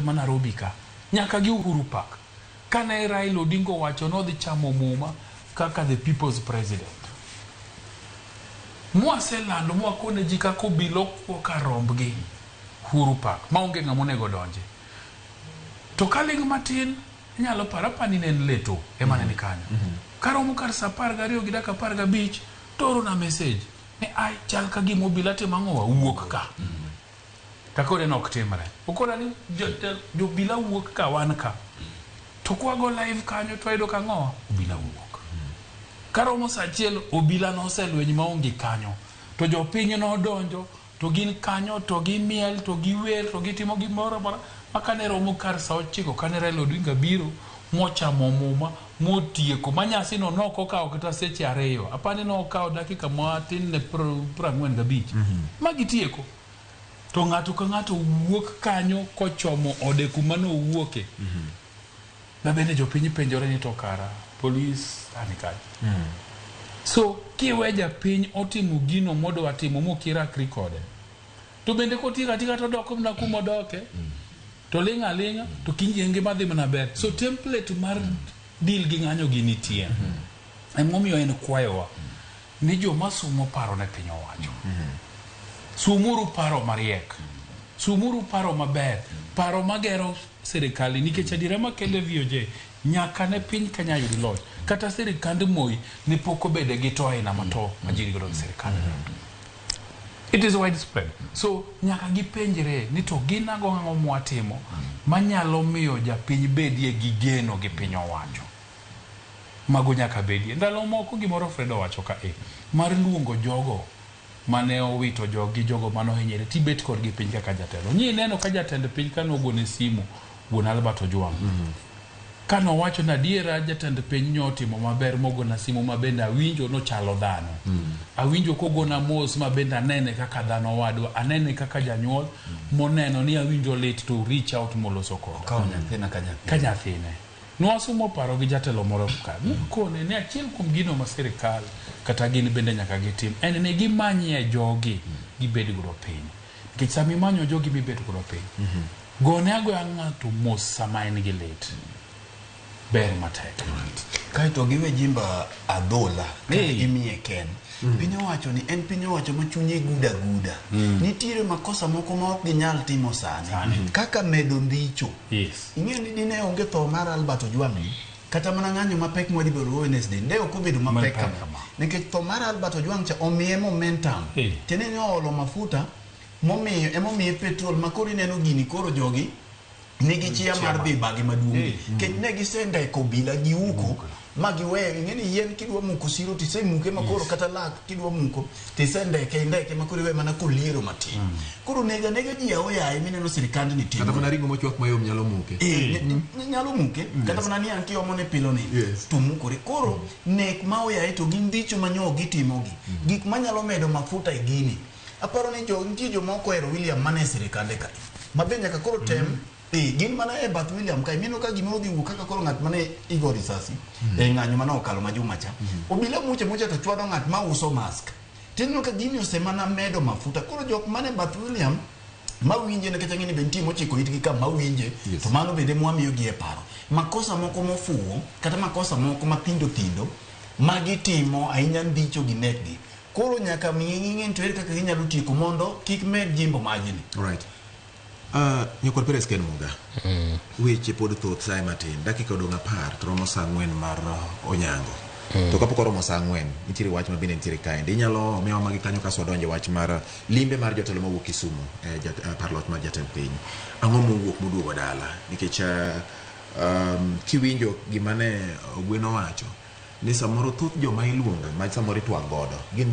Ma Nairobi ka nyaka gi Uhuru Park, kane Raila Odinga owacho nodhi chamo muma kaka the people's president, mwaselando mwakone ji kaka obila okwo kar rombgi Uhuru Park maonge ng'ama onego donje. To kaling' matin inyalo paro apani ne en Leto ema ne ni kanyo. Karomo kar saa 12 gi dakika 15 to oorona message ni ai chal ka gima obila timo ang'owa wuok ka. Takore ne ok timre. Okona ni jobila wuok ka wan ka. To kwago live kanyo to wayudo ka ang'owa obila wuok. Karomo saa 1 obila noselweny maonge kanyo. To jopiny nodonjo to gin kanyo to gimiel to giwer to gitimo gimoro amora. Ma kane romo kar saa 9 kane Raila Odinga biro mochamo muma motieko ma nyasi no nok okawo kata seche 2. Apani nokawo dakika matin ne 45. Ma gitieko. To ng'ato ka ng'ato wuok kanyo kochomo ode kuma nowuoke. Ma bende jopiny penjore ni to kara polis ani kanyo. So kiwe japiny otimo gino modwa timo mokirakri kode. To bende kotieko atika to odok mana kuma odoke. To ling' aling'a to kiny ngima dhi mana ber. So template mar deal gi ng'anyo gi nitie. Emomiyo en kwayowa ni joma sumo paro ne piny owacho. Sumuru paro mariek. Sumuru paro maber. Paro magero sirikal nikech adiera makende VOJ nyaka ne piny Kenya yud loch. Kata sirikand Moi ne pok obede gi to aina ma to ma ji nigodo gi sirikal. It is widespread. So nyaka gipenjre ni to gin ang'o ang'o mwatimo manyalo miyo japiny bedie gi geno gi piny owacho. Mago nyaka bedie. Ndalo moko gimoro Fred owacho ka e mar luongo jogo mane owito jogi, jogo mane ohinyore, tibet kodgi piny kaka jatelo. Nyi neno ka jatend piny ka nogone simu wuon Albert Ojwang. Kane owacho ni adiera jatend piny nyo otimo maber mogona simu ma bende awinjo nochalo dhano. Awinjo kogona mos ma bende anene kaka dhano wadwa, anene kaka janyuol moneno ni awinjo lit to reach out moloso koda. Okawo nyathina ka nyathine. Ka nyathine. Nwasumo paro gi jatelo moro ka. Nokone ni achiel kuom gino ma sirikal kata gin bende nyaka gitim en ni gimanyie jogi gibed godo piny. Nikech sama imanyo jogi mibet godo piny, gone agoya ng'ato mos sama en gi lit. Ber matek. Kaeto giwe jimba adhola kata Hey. gimiye ken. Piny owacho ni en piny owacho ma chunye guda guda. Nitiere makosa moko ma ok ginyal timo sani. Sani. Kaka medo ndicho. Yes. Ing'eyo ni dine onge tho mar Albert Ojwang ni, kata mana ng'anyo mapek mwadhi bedo Wednesday, ne ok obedo mapek Mapek kama. kama. Nikech tho mar Albert Ojwang cha omiye momentum. Hey. Tiende ni oolo mafuta momiyo emomiye petrol ma koro ineno gini koro jogi nigi chia mar dhi bagi maduong' Hey. nikech ne gisendeko obila gi uko ma giweyo. Ing'e ni yien kidwa muko siro tisemuke ma koro kata lak kidwa muko tisendeke indeke ma koro iwe mana koliero matin. Koro nega nega ji aoyaye mineno sirikandni timo. Kata mana ring'o mochwak mayom nyalo muke. Nyalo muke kata mana niang' kiomo ne pilo ni to mukore. Koro nek ma oyaye to gin ndicho ma nyo gitimogi gik manyalo medo mafuta e gini. Aparo ni jo nitie joma ok ohero William mana e sirikande ka ma be nyaka koro tem. Gin mana e bath William kae mineno ka gimoro dhi wuok kaka koro ng'at mane igo risasi e ng'anyo mane okalo ma juma cha. Obila muche muche to chwado ng'at ma uso mask. Tineno ka gini osemana medo mafuta. Koro jok mane bath William mawinje nikech ang'e ni be nitie mochiko itgi ka mawinje to mano bende mwamiyogi e paro. Makosa moko mofuwo kata makosa moko mathindo thindo magitimo ahinya ndicho gi nekgi. Koro nyaka miyi ng'e ni to ere kaka ginyalo tieko mondo kik med jimbo majni. Right. Nyakwar Perez Ken Muga. Weche pod thoth saye matin. Dakika odong' 10 to romo saa 4 mar onyango. To kapok oromo saa 4, nitiere wach ma bende nitiere kaendi. Inyalo miyowa magi kanyo kasto wadonjo e wach mar limbe mar jotelo mawuok Kisumu e par loch mar jatend piny. Ang'o mowuok moduogo dala? Nikech kiwinjo gima ne Ogwen owacho ni samoro thoth joma iluongo ma samoro itwak godo gin